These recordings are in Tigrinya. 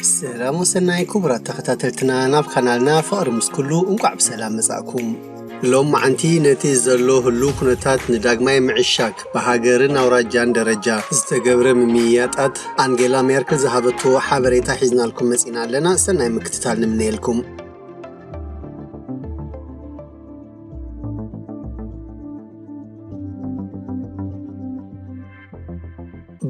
ሰላም ወሰናይ ክቡራት ተኸታተልትና፣ ናብ ካናልና ፍቕሪ ምስ ኩሉ እንቋዕ ብሰላም መጻእኩም። ሎም መዓንቲ ነቲ ዘሎ ህሉ ኩነታት ንዳግማይ ምዕሻግ፣ ብሃገርን ኣውራጃን ደረጃ ዝተገብረ ምምይያጣት፣ ኣንጌላ ሜርክል ዝሃበቶ ሓበሬታ ሒዝናልኩም መጺና ኣለና። ሰናይ ምክትታል ንምነየልኩም።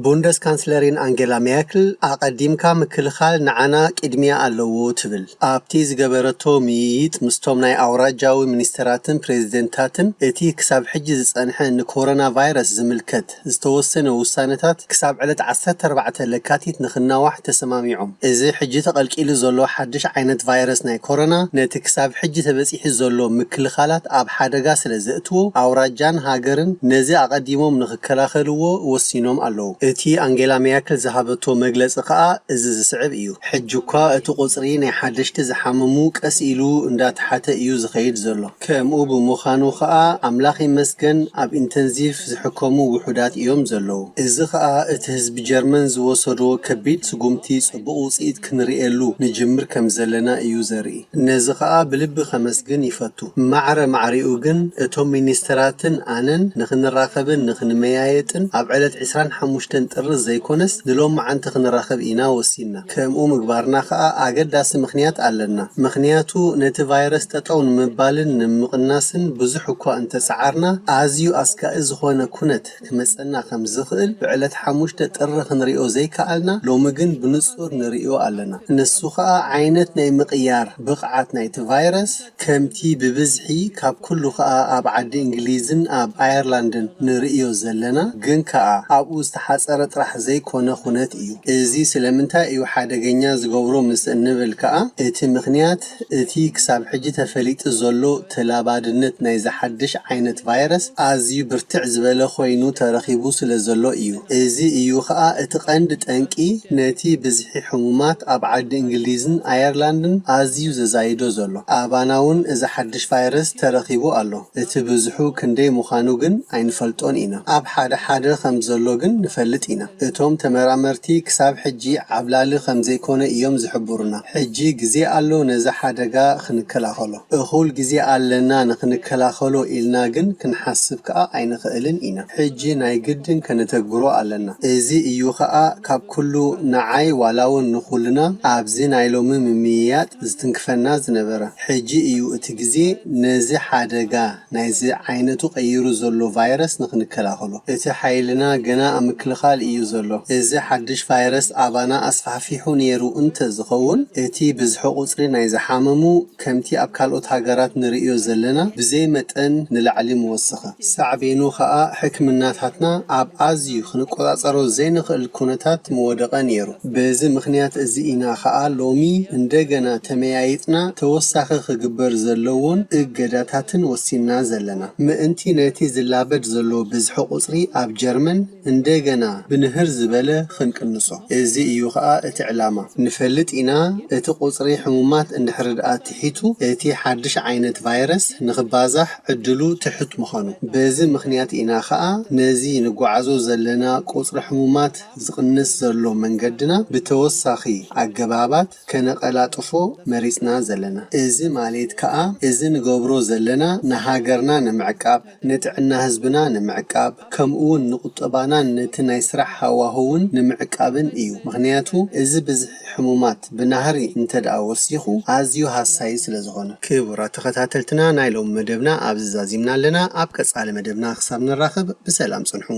ቡንደስ ካንስለሪን ኣንጌላ ሜርክል፣ ኣቐዲምካ ምክልኻል ንዓና ቅድሚያ ኣለዎ ትብል። ኣብቲ ዝገበረቶ ምይይጥ ምስቶም ናይ ኣውራጃዊ ሚኒስተራትን ፕሬዚደንታትን፣ እቲ ክሳብ ሕጂ ዝጸንሐ ንኮሮና ቫይረስ ዝምልከት ዝተወሰነ ውሳነታት ክሳብ ዕለት ዓሰርተ ኣርባዕተ ለካቲት ንኽናዋሕ ተሰማሚዖም። እዚ ሕጂ ተቐልቂሉ ዘሎ ሓድሽ ዓይነት ቫይረስ ናይ ኮሮና፣ ነቲ ክሳብ ሕጂ ተበጺሑ ዘሎ ምክልኻላት ኣብ ሓደጋ ስለ ዘእትዎ፣ ኣውራጃን ሃገርን ነዚ ኣቐዲሞም ንኽከላኸልዎ ወሲኖም ኣለዉ። እቲ ኣንጌላ ሜርክል ዝሃበቶ መግለጺ ከኣ እዚ ዝስዕብ እዩ። ሕጂ እኳ እቲ ቁጽሪ ናይ ሓደሽቲ ዝሓመሙ ቀስ ኢሉ እንዳተሓተ እዩ ዝኸይድ ዘሎ። ከምኡ ብምዃኑ ከኣ ኣምላኽ ይመስገን ኣብ ኢንተንሲቭ ዝሕከሙ ውሑዳት እዮም ዘለዉ። እዚ ከኣ እቲ ህዝቢ ጀርመን ዝወሰዶ ከቢድ ስጉምቲ ጽቡቕ ውጽኢት ክንርእየሉ ንጅምር ከም ዘለና እዩ ዘርኢ። ነዚ ከኣ ብልቢ ከመስግን ይፈቱ። ማዕረ ማዕሪኡ ግን እቶም ሚኒስተራትን ኣነን ንኽንራኸብን ንኽንመያየጥን ኣብ ዕለት ዕስራን ሓሙሽተን ጥሪ ዘይኮነስ ንሎማዓንቲ ክንራኸብ ኢና ወሲንና። ከምኡ ምግባርና ከኣ ኣገዳሲ ምኽንያት ኣለና። ምኽንያቱ ነቲ ቫይረስ ጠጠው ንምባልን ንምቕናስን ብዙሕ እኳ እንተጸዓርና፣ ኣዝዩ ኣስጋኢ ዝኾነ ኩነት ክመጸና ከም ዝኽእል ብዕለት ሓሙሽተ ጥሪ ክንሪኦ ዘይከኣልና፣ ሎሚ ግን ብንጹር ንርእዮ ኣለና። ንሱ ከኣ ዓይነት ናይ ምቕያር ብቕዓት ናይቲ ቫይረስ፣ ከምቲ ብብዝሒ ካብ ኩሉ ከኣ ኣብ ዓዲ እንግሊዝን ኣብ ኣየርላንድን ንርእዮ ዘለና፣ ግን ከኣ ኣብኡ ዝተሓጸረ ጥራሕ ዘይኮነ ኩነት እዩ። እዚ ስለምንታይ እዩ ሓደገኛ ዝገብሮ ምስ እንብል ከኣ፣ እቲ ምኽንያት እቲ ክሳብ ሕጂ ተፈሊጡ ዘሎ ተላባድነት ናይዚ ሓድሽ ዓይነት ቫይረስ ኣዝዩ ብርትዕ ዝበለ ኮይኑ ተረኺቡ ስለ ዘሎ እዩ። እዚ እዩ ከኣ እቲ ቀንዲ ጠንቂ ነቲ ብዝሒ ሕሙማት ኣብ ዓዲ እንግሊዝን ኣየርላንድን ኣዝዩ ዘዛይዶ ዘሎ። ኣባና እውን እዚ ሓድሽ ቫይረስ ተረኺቡ ኣሎ። እቲ ብዝሑ ክንደይ ምዃኑ ግን ኣይንፈልጦን ኢና። ኣብ ሓደ ሓደ ከም ዘሎ ግን ንፈልጥ ኢና። እቶም ተመራመርቲ ክሳብ ሕጂ ዓብላሊ ከም ዘይኮነ እዮም ዝሕብሩና። ሕጂ ግዜ ኣሎ ነዚ ሓደጋ ክንከላኸሎ። እኹል ግዜ ኣለና ንኽንከላኸሎ ኢልና ግን ክንሓስብ ከኣ ኣይንኽእልን ኢና። ሕጂ ናይ ግድን ከነተግብሮ ኣለና። እዚ እዩ ከኣ ካብ ኩሉ ንዓይ ዋላ እውን ንኹልና ኣብዚ ናይ ሎሚ ምምይያጥ ዝትንክፈና ዝነበረ። ሕጂ እዩ እቲ ግዜ ነዚ ሓደጋ ናይዚ ዓይነቱ ቀይሩ ዘሎ ቫይረስ ንኽንከላኸሎ። እቲ ሓይልና ገና ኣብ ምክልኻል እዩ ዘሎ። እዚ ሓድሽ ቫይረስ ኣባና ኣስፋሕፊሑ ነይሩ እንተ ዝኸውን፣ እቲ ብዝሒ ቁጽሪ ናይ ዝሓመሙ ከምቲ ኣብ ካልኦት ሃገራት ንርእዮ ዘለና ብዘይ መጠን ንላዕሊ ምወሰኸ። ሳዕቤኑ ኸኣ ሕክምናታትና ኣብ ኣዝዩ ክንቆጻጸሮ ዘይንኽእል ኩነታት ምወደቐ ነይሩ። በዚ ምኽንያት እዚ ኢና ኸኣ ሎሚ እንደገና ተመያይጥና ተወሳኺ ክግበር ዘለዎን እገዳታትን ወሲንና ዘለና። ምእንቲ ነቲ ዝላበድ ዘሎ ብዝሒ ቁጽሪ ኣብ ጀርመን እንደገና ብንህር ዝበለ ክንቅንሶ። እዚ እዩ ኸኣ እቲ ዕላማ። ንፈልጥ ኢና እቲ ቁጽሪ ሕሙማት እንድሕሪ ደኣ ትሒቱ፣ እቲ ሓድሽ ዓይነት ቫይረስ ንኽባዛሕ ዕድሉ ትሑት ምዃኑ። በዚ ምኽንያት ኢና ኸኣ ነዚ ንጓዓዞ ዘለና ቁጽሪ ሕሙማት ዝቕንስ ዘሎ መንገድና ብተወሳኺ ኣገባባት ከነቐላጥፎ መሪጽና ዘለና። እዚ ማለት ከኣ እዚ ንገብሮ ዘለና ንሃገርና ንምዕቃብ፣ ንጥዕና ህዝብና ንምዕቃብ፣ ከምኡ እውን ንቁጠባናን ነቲ ናይ ስራሕ ሃዋህውን ንምዕቃብን እዩ። ምኽንያቱ እዚ ብዝሒ ሕሙማት ብናህሪ እንተ ደኣ ወሲኹ ኣዝዩ ሃሳዪ ስለ ዝኾነ። ክቡራት ተኸታተልትና ናይ ሎሚ መደብና ኣብዚ ዛዚምና ኣለና። ኣብ ቀጻሊ መደብና ክሳብ ንራኸብ ብሰላም ጽንሑ።